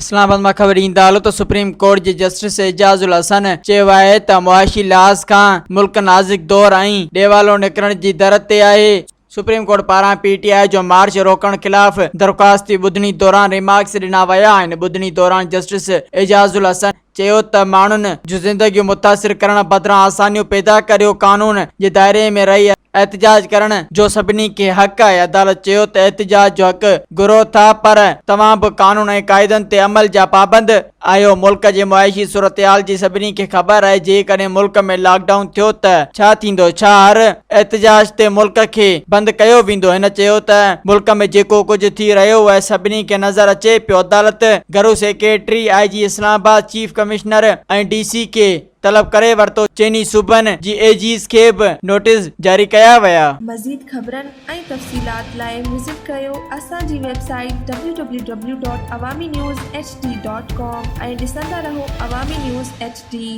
اسلام آباد مان خبر ڏيندا هلو ته سپريم ڪورٽ جي جسٽس اعجاز الحسن چيو آهي ته معاشي لحاظ کان ملڪ نازڪ دور ۽ ڏيوالو نڪرڻ جي در تي آهي. سپريم ڪورٽ پاران پي ٽي آء جو مارچ روڪڻ خلاف درخواست تي ٻڌڻي دوران ريمارڪس ڏنا ويا آهن. ٻڌڻي دوران جسٽس اعجاز الحسن چيو ته ماڻهن جون زندگيون متاثر ڪرڻ بدران آسانيون پيدا ڪريو، قانون جي دائري ۾ رهي احتجاج ڪرڻ جو سڀني کي حق آهي، عدالت چيو ته احتجاج جو حق گهرو ٿا پر توهان به قانون ۽ قاعدن تي عمل جا پابند آهيو، ملڪ جي معاشي صورتحال جي سڀني کي خبر آهي، جيڪڏهن ملڪ ۾ لاڪ ڊائون ٿيو ته ڇا ٿيندو، ڇا هر احتجاج تي ملڪ کي بند ڪيو ويندو، هن چيو ته ملڪ ۾ جيڪو ڪجهه ٿي رهيو اهي سڀني کي نظر اچي پيو، عدالت گهرو secretary, I G Islamabad, chief commissioner ۽ D C کي طلب ڪري ورتو، چئني صوبن جي اي جيز کي به نوٽيس جاري ڪيا ويا. مزيد خبرن ۽ تفصيلات لاء وزٽ ڪريو اسان جي website W W W dot Awami news H D dot com ۽ ڏسندا رهو عوامي نيوز ايڇ ڊي.